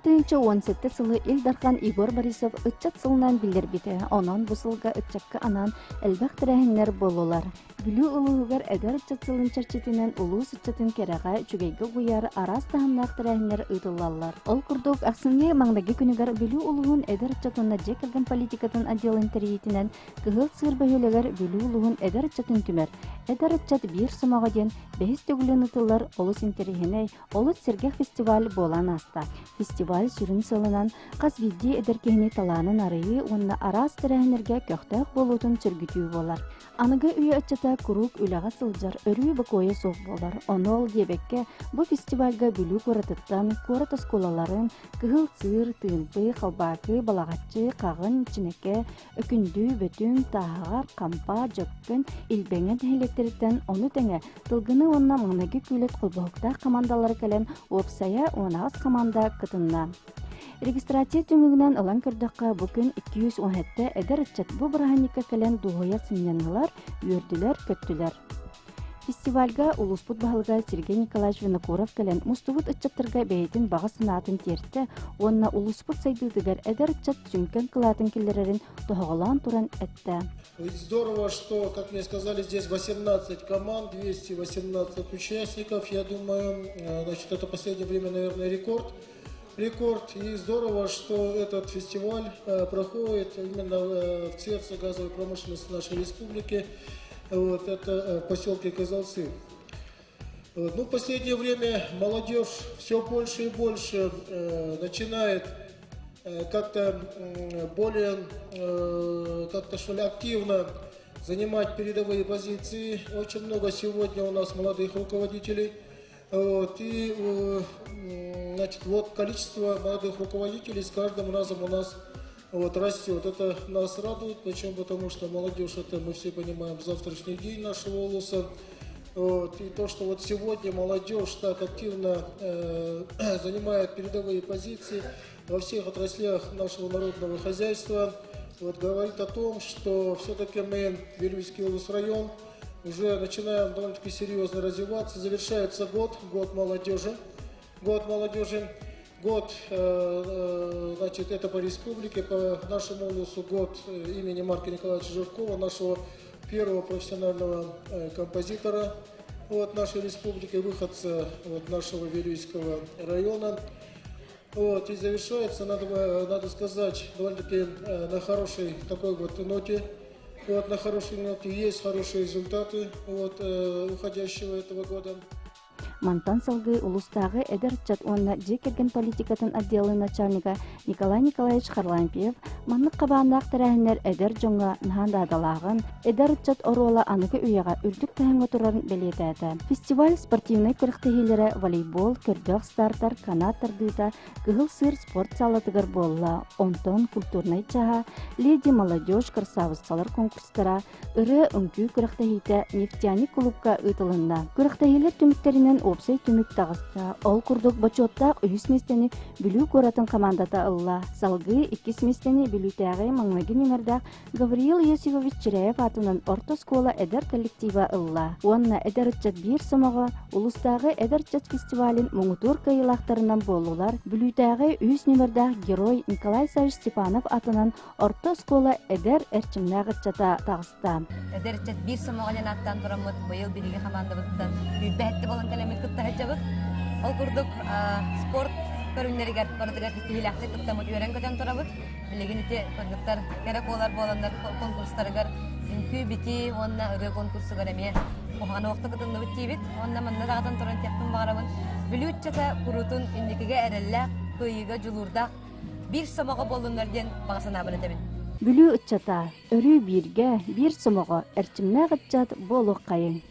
2017 сылы Ил Дархан Егор Борисов Ыччат сылынан биллэрбитэ. Онон бу сылга ыччакка анаан элбэх тэрээһиннэр буоллулар. Бүлүү улууһугар эдэр ыччат сылын чэрчитинэн улуус ыччатын кэрэҕэ, үчүгэйгэ угуйар араас таһымнаах тэрээһиннэр ыытыллаллар. Ол курдук, ахсынньы маҥнайгы күнүгэр Бүлүү улууһун эдэр ыччат уонна дьиэ кэргэн политикатын отделын тэрийиитинэн Кыһыл Сыыр бөһүөлэгэр Бүлүү улууһун эдэр ыччатын түмэр «Эдэр ыччат биир сомоҕо» диэн бэһис төгүлүн ыытыллар олус интэриэһинэй, олус сэргэх фестиваль буолан ааста. Фестиваль сүрүн сыалынан хас биирдии эдэр киһини талаанын арыйыы уонна араас тэрээһиннэргэ көхтөөх буолуутун сөргүтүү буолар. Аныгы үйэ ыччата куруук үлэҕэ сылдьар, өрүү бокуойа суох буолар. Ону ол диэбэккэ, бу фестивальга Бүлүү куоратыттан, куорат оскуолаларын, Кыһыл Сыыр, Тыымпы, Халбаакы, Балаҕаччы, Хаҕын, Чинэкэ, Өкүндү, Бөтүҥ, Тааһаҕар, Хампа, Дьөккөн, Илбэҥэ нэһилиэктэриттэн ону тэҥэ Тылгыны уонна Маҥнайгы Күүлэт холбоһуктаах хамаандалара кэлэн уопсайа 18 хамаанда кытынна. Регистрация түмүгүнэн ылан көрдөххө, бу күн 217 эдэр ыччат бу бырааһынньыкка кэлэн дуоһуйа сынньаннылар, үөрдүлэр-көттүлэр. Фестивальга улууспут баһылыга Сергей Николаевич Винокуров кэлэн мустубут ыччаттарга бэйэтин баҕа санаатын тиэртэ уонна улууспут сайдыытыгар эдэр ыччат сүҥкэн кылаатын киллэрэрин тоһоҕолоон туран эттэ. Здорово, что, как мне сказали, здесь 18 команд, 218 участников. Я думаю, значит, это последнее время, наверное, рекорд. Рекорд. И здорово, что этот фестиваль проходит именно в сердце газовой промышленности нашей республики. Вот, это в поселке Кызыл-Сыр. Вот. Ну, в последнее время молодежь все больше и больше начинает как-то более, как-то что ли, активно занимать передовые позиции. Очень много сегодня у нас молодых руководителей. Вот, и, значит, вот количество молодых руководителей с каждым разом у нас вот, растет. Это нас радует. Почему? Потому что молодежь, это мы все понимаем, завтрашний день нашего улуса. Вот, и то, что вот сегодня молодежь так активно занимает передовые позиции во всех отраслях нашего народного хозяйства, вот, говорит о том, что все-таки мы, Вилюйский улус район, уже начинаем довольно-таки серьезно развиваться. Завершается год, год молодежи. Год молодежи. Год, значит, это по республике, по нашему улусу год имени Марка Николаевича Жиркова, нашего первого профессионального композитора вот, нашей республики, выходца вот, нашего Вилюйского района. Вот, и завершается, надо сказать, довольно-таки на хорошей такой вот ноте. Вот, на хорошей ноте есть хорошие результаты вот, уходящего этого года. Мантан салгыы улуустааҕы эдэр ыччат уонна дьиэ кэргэн политикатын отделын начальнига Николай Николаевич Харлампьев маннык хабааннаах тэрээһиннэр эдэр дьоҥҥо наһаа наадалааҕын, эдэр ыччат оруола аныгы үйэҕэ үрдүк таһымҥа турарын бэлиэтээтэ. Фестиваль спортивнай күрэхтэһиилэрэ волейбол, көрдөөх стартар, канат тардыыта, Кыһыл Сыыр спорт саалатыгар буолла. Онтон культурнай чаһа, Леди молодежь красавицалар конкурстара, ырыа үҥкүү күрэхтэһиитэ Нефтяник кулуупка ыытылынна. Күрэхтэһиилэр түмүктэринэн уопсай түмүк таҕыста. Ол курдук бочуоттаах үһүс миэстэни Бүлүү куоратын хамаандата ылла. Салгыы иккис миэстэни Бүлүүтээҕи маҥнайгы нүмердээх Гавриил Иосифович Чиряев аатынан орто оскуола эдэр коллектива ылла. Уонна эдэр ыччат биир сомоҕо улуустааҕы эдэр ыччат фестивалын муҥутуур кыайыылаахтарынан буоллулар Бүлүүтээҕи үһүс нүмердээх герой Николай Савич Степанов аатынан орто оскуола эдэр эрчимнээх ыччата таҕыста. Эдэр ыччат биир сомоҕо диэн ааттаан тураммыт быйыл биһиги хамаандабытыттан сүүрбэһэтти буолан кэлэммит кытта сылдьабыт. Ол курдук спорт көрүҥнэригэр барытыгар ситиһиилээхтик кыттаммыт үөрэн-көтөн турабыт. Билигин ити кыргыттар кэрэ куолар буоланнар конкурстарыгар үҥкүү-битии уонна ырыа конкурсугар эмиэ куһаҕан уохта кытынныбыт диибит. Уонна манна даҕатан туран этиэхпин баҕарабын. Бүлүү ыччата куруутун инникигэ эрэллээх, кыайыыга дьулуурдаах биир сомоҕо буоллуннар диэн баҕа санаабын этэбин. Бүлүү ыччата өрүү бииргэ, биир сомоҕо, эрчимнээх ыччат буолуоххайыҥ!